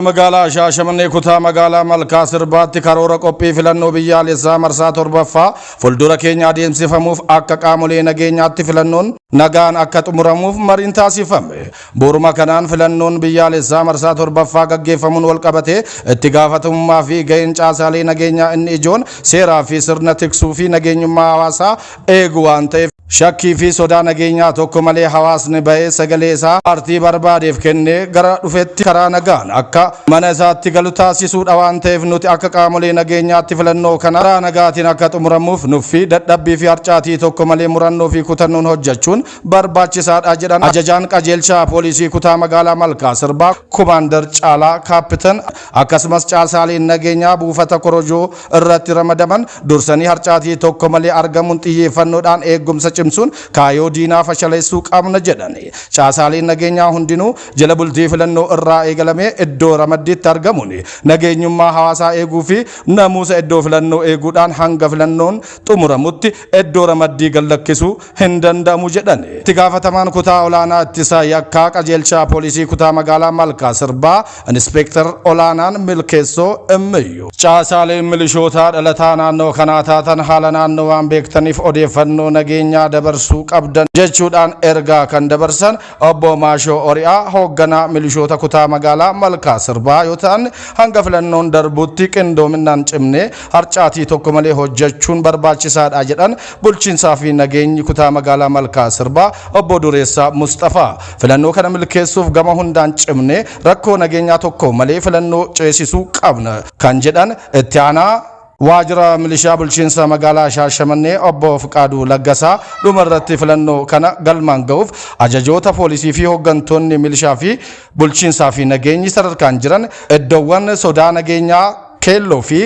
Magaalaa Shaashamannee kutaa magaalaa Malkaa Sirbaatti karoora qophii filannoo biyyaalessaa marsaa torbaffaa fuuldura keenya adeemsifamuuf akka qaamolee nageenyaatti filannoon nagaan akka xumuramuuf mariin taasifame. Bu'uuruma kanaan filannoon biyyaalessaa marsaa torbaffaa gaggeeffamuun walqabatee itti gaafatamummaa fi gaheen caasaalee nageenyaa inni ijoon seeraa fi sirna tiksuu fi nageenyummaa hawaasaa eegu waan ta'eef, shakkii fi sodaa nageenyaa tokko malee hawaasni bahee sagalee isaa paartii barbaadeef kennee gara dhufetti karaa nagaan akka mana isaatti galu taasisuudha waan ta'eef, nuti akka qaamolee nageenyaatti filannoo kana karaa nagaatiin akka xumuramuuf nuffii, dadhabbii fi harcaatii tokko malee murannoo fi kutannoon hojjechuun barbaachisaadha jedhan ajajaan qajeelchaa poolisii kutaa magaalaa Malkaa Sirbaa Kumaandar Caalaa Kaappitan. Akkasumas caasaaleen nageenyaa buufata korojoo irratti ramadaman dursanii harcaatii tokko malee argamuun xiyyeeffannoodhaan eegumsa cimsuun kaayyoo diinaa fashaleessuu qabna jedhani. Caasaaleen nageenyaa hundinuu jala bultii filannoo irraa eegalamee iddoo ramaddiitti argamuun nageenyummaa hawaasaa eeguu fi namuusa iddoo filannoo eeguudhaan hanga filannoon xumuramutti iddoo ramaddii gallakkisuu hin danda'amu jedhani. Itti gaafatamaan kutaa olaanaa ittisaa yakkaa qajeelchaa poolisii kutaa magaalaa Malkaa Sirbaa Inspeektar olaanaan Milkeessoo Immiyyuu, caasaaleen milishootaa dhalataa naannoo kanaa taatan haala naannoo waan beektaniif odeeffannoo nageenyaa dabarsuu qabdan jechuudhaan ergaa kan dabarsan obbo Maashoo Ori'aa hoogganaa milishoota kutaa magaalaa Malkaa Sirbaa yoo ta'an, hanga filannoon darbutti qindoominaan cimnee harcaatii tokko malee hojjechuun barbaachisaadha jedhan. Bulchiinsaa fi nageenyi kutaa magaalaa Malkaa Sirbaa obbo Dureessaa Mustafaa, filannoo kana milkeessuuf gama hundaan cimnee rakkoo nageenyaa tokko malee filannoo ceesisuu qabna kan jedhan itti aanaa waajjira milishaa bulchiinsa magaalaa Shaashamannee obbo Fiqaaduu Laggasaa, dhumarratti filannoo kana galmaan ga'uuf ajajoota poolisii fi hooggantoonni milishaa fi bulchiinsaa fi nageenyi sadarkaan jiran iddoowwan sodaa nageenyaa keelloo fi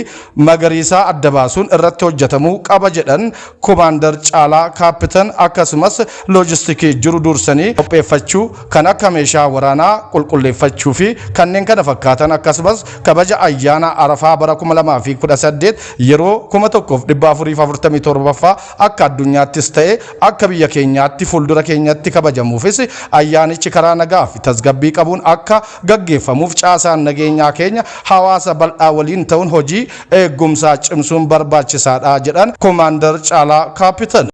magariisaa adda baasuun irratti hojjetamuu qaba jedhan Kumaandar Caalaa Kaappitan. Akkasumas loojistikii jiru dursanii qopheeffachuu, kan akka meeshaa waraanaa qulqulleeffachuu fi kanneen kana fakkaatan, akkasumas kabaja ayyaana Arafaa bara 2018 yeroo 1447ffaa akka addunyaattis ta'e akka biyya keenyaatti fuuldura keenyatti kabajamuufis ayyaanichi karaa nagaa fi tasgabbii qabuun akka gaggeeffamuuf caasaan nageenyaa keenya hawaasa bal'aa waliin ta'uun hojii eegumsaa cimsuun barbaachisaadha jedhan Kumaandar Caalaa Kaapitan.